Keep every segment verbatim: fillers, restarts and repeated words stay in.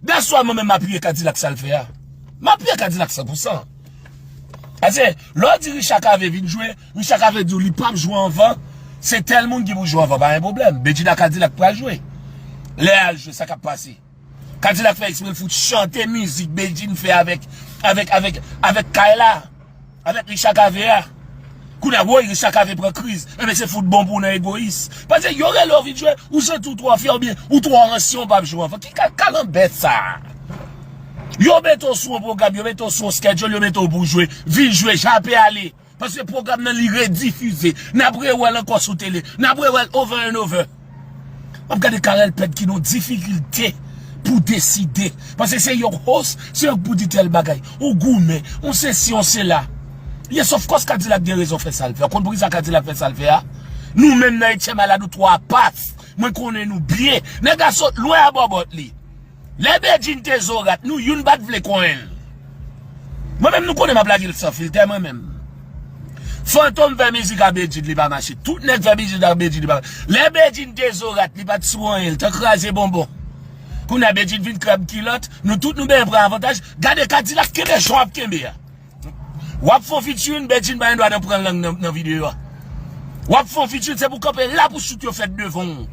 That's why mwen menm m apiye Kadilak sa l fè a. M apiye Kadilak san pou san. Paske, lè w di Richard Cavé vin jwe, Richard Cavé di w li p ap jwe anvan, se tèl moun ki pou jwe anvan, pa gen pwoblèm. Bedjine ak Kadilak pral jwe. Lè y al jwe, sa k ap pase? Kadilak fè eksprè l fout chante mizik Bedjine fè avèk, avèk, avèk, avèk Kayla, avèk Richard Cavé a. Kounye a, woy, Richard Cavé pran kriz. Enben, se fout bon pou w nan egoyis. Paske yo rele w vin jwe, ou santi w twò fyè oubyen ou twò ansyen, ou p ap jwe anvan. Ki ka-, kalanbè sa? Yo mete w sou yon pwogram, yo mete w sou yon schedule, yo mete w pou w jwe. Vin jwe, jape ale. Paske pwogram nan li redifize. N ap rewè l ankò sou tele. N ap rewè l over and over. W ap gade Carel pèd ki nan difikilte pou deside. Paske se yo k host, se yo k pou di tèl bagay. Ou goumen, ou sesi, ou sela. Yes, of course, Kadilak gen rezon fè sa l fè. Ou konn poukisa Kadilak fè sa l fè a? Nou menm nan etyèm a la, nou twò apas. Mwen konnen nou byen. Nèg la sot lwen a bòbòt li. Lè Bedjine te zorat, nou youn pa t vle konyen l. Mwen menm, nou konnen m ap lage l san filtè, mwen menm. Fantom fè mizik a Bedjine, li pa mache. Tout nèg fè mizik a Bedjine, li pa mache. Lè Bedjine te zorat, li pa t sou anyen, li t an kraze bonbon. Kounye a Bedjine vin krab kilòt, nou tout nou benyen pran avantaj. Gade Kadilak kenbe jan w ap kenbe a. W ap fè yon featuring, Bedjine pa gen dwa nan pran lang nan, nan videyo a. W ap fè yon featuring, se pou kanpe la pou shoot yo fèt devan w.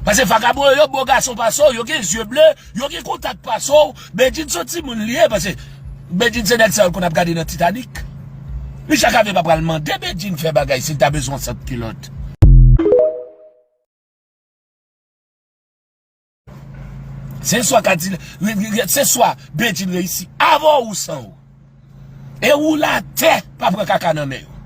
Paske vagabon yo, yo bo gason pase w, yo gen zye ble, yo gen kontak pase w. Bedjine se yon timoun li ye, paske Bedjine se nèg sa yo konn ap gade nan Titanic. Richard Cavé pa pral mande Bedjine fè bagay si l ta bezwen yon sant kilòt. Se swa Kadilak, se swa Bedjine reyisi avè w ou san w. E ou la tè pa pran kaka nan men yo.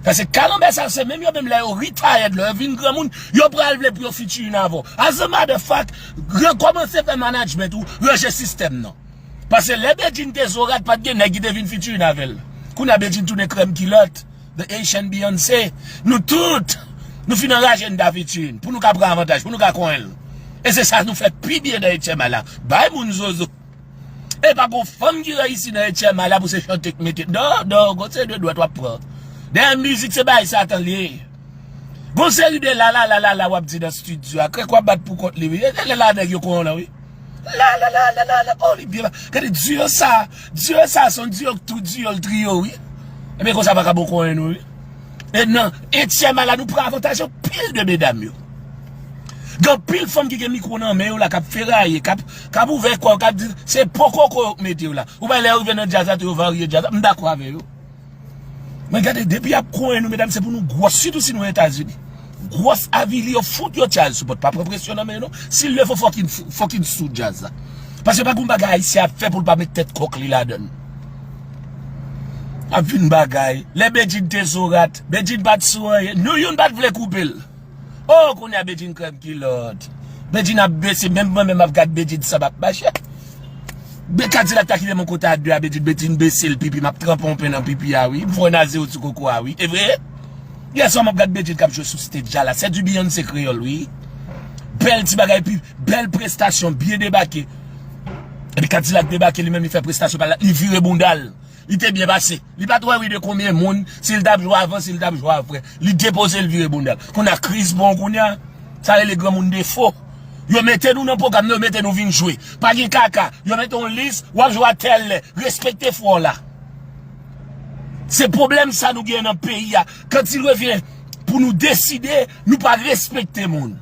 Paske kalanbè sa se menm yo menm lè yo retired, lè yo vin granmoun, yo pral vle pou yo featuring avè w. As a matter of fact, rekòmanse fè management ou, ranje sistèm nan. Paske lè Bedjine te zorat, pa t gen nèg ki te vin featuring avè l. Kounye a Bedjine tounen krèm kilòt. The Haitian Beyoncé. Nou tout, nou fin anraje n ta featuring pou nou ka pran avantaj, pou nou ka konyen l. E se sa nou fè pi byen nan etyèm a la. Bay moun zozo. E pa gon fanm ki reyisi nan etyèm a la pou se chante k mete. Non, non, gon seri de dwèt w ap pran. Dèyè mizik se bay Satan l ye. Gon seri de la la la la la w ap di nan estidyo a. Krèk w ap bat pou kont li wi. E lè la nèg yo konyen w lan wi. La la la la la la. Oh, li byen. Gade duo sa. Duo sa se yon duo k tou duo l trio wi. Ebyen konsa pa ka bon konyen nou wi. E nan etyèm a la nou pran avantaj anpil de medam yo. Gen anpil fanm ki gen mikwo nan men yo la k ap feraye, k ap, k ap ouvè kò yo, k ap di se pokoko yo k mete yo la. Ou pa lè yo rive nan djaz la tou yo varye djaz la. M dakò avè yo. Men gade, depi y ap konyen nou, medam, se pou nou gwòs, sitou si nou Etazini. Gwòs avili yo, fout yo child support. Pa pran presyon nan men yo, non. Si l leve, fò fucking, fucking sou djaz la. Paske pa gon bagay Ayisyen ap fè pou l pa met tèt kòk li ladan l. Ap vin bagay. Lè Bedjine te zorat, Bedjine pa t sou anyen. Nou youn pa t vle koupe l. Oh, kounye a Bedjine krèm kilòt. Bedjine ap bese, menm mwen menm ap gad Bedjine sanm ap mache. Be Kadilak ta kite m yon kote a de a Bedjine, Bedjine bese l pipi, m ap tranpe yon pen nan pipi a wi, m fè yon naze yo ti koko a wi. E vre? Yè swa m ap gad Bedjine k ap jwe sou stage a la, se di Beyoncé kreyòl wi. Bèl ti bagay, pi bèl prestasyon, byen debake. Epi Kadilak debake li menm, li fè prestasyon pa l la, li vire bounda l. Li te byen pase. Li pa t wè wi de konbyen moun, si l t ap jwe avan, si l t ap jwe apre. Li depoze l vire bounda l. Kounye a kriz pran w kounye a. Sa rele granmoun defo. Yo mete nou nan pwogram nan, yo mete nou vin jwe. Pa gen kaka. Yo mete yon lis, w ap jwe a tèl lè. Respekte frè w la. Se pwoblèm sa nou gen nan peyi a. Quand il revient pou nou deside, nou pa respekte moun.